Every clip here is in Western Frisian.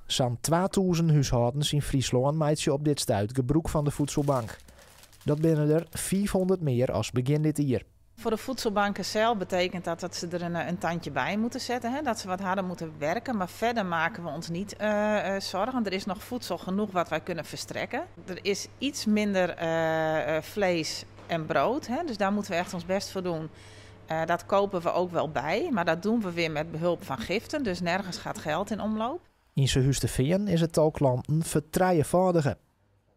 Sa'n 2000 húshâldens yn Fryslân meitsje op dit stuit gebrûk fan de voedselbank. Dat binne der 500 mear as begjin dit jier. Voor de voedselbanken zelf betekent dat dat ze er een tandje bij moeten zetten. Hè? Dat ze wat harder moeten werken. Maar verder maken we ons niet zorgen. Er is nog voedsel genoeg wat wij kunnen verstrekken. Er is iets minder vlees en brood. Hè? Dus daar moeten we echt ons best voor doen. Dat kopen we ook wel bij. Maar dat doen we weer met behulp van giften. Dus nergens gaat geld in omloop. Yn Surhústerfean is it tal klanten fertrijefâldige.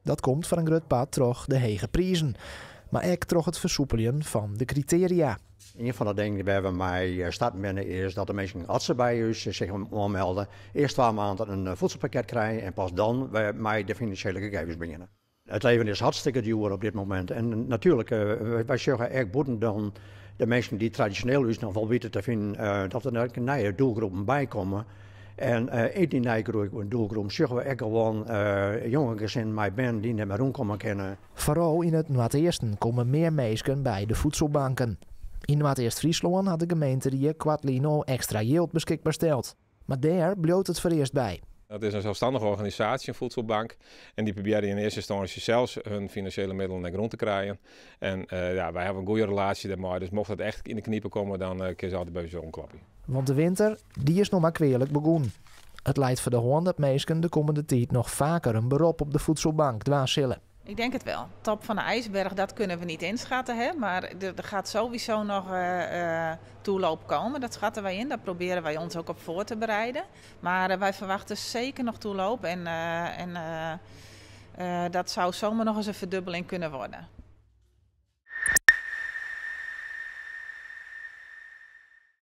Dat komt foar in grut part troch de hege prizen, mar ek troch it fersoepeljen fan de kritearia. Ien fan de dingen wêr't we mei starten binne is dat de minsken, as se by ús sich oanmelde, earst 2 maanden in voedselpakket krije en pas dan mei de finansjele gegevens begjinne. It leven is hartstikke djoer op dit momint en natuerlik, wy sjogge ek bûten dan de minsken dy't tradisjoneel ús noch wol witte te finen, dat der nije doelgroepen by komme. En yn dy nije doelgroepen sjogge we ek gewoan jonge gesinnen mei bern dy't net mear rûnkomme kinne. Foaral yn it noardeasten komme mear minsken by de voedselbanken. Yn Noardeast-Fryslân hat de gemeenterie koartlyn al ekstra jild beskikber steld. Mar dêr bliuwt it foarearst by. Dat is in selsstannige organisaasje, in voedselbank. En dy probearje yn earste ynstânsje sels hun finansjele middelen nei grûn te krijen. En ja, wy hawwe in goede relaasje dêrmei, dus mocht it echt yn de knipe komme, dan kinne se altyd by ús oanklopje. Want de winter, dy is noch mar kwealik begûn. It leit foar de hân dat minsken de kommende tiid noch faker in berop op de voedselbank dwaan sille. Ik denk het wel. Top van de ijsberg, dat kunnen we niet inschatten. Hè? Maar er gaat sowieso nog toeloop komen. Dat schatten wij in. Daar proberen wij ons ook op voor te bereiden. Maar wij verwachten zeker nog toeloop. En dat zou zomaar nog eens een verdubbeling kunnen worden.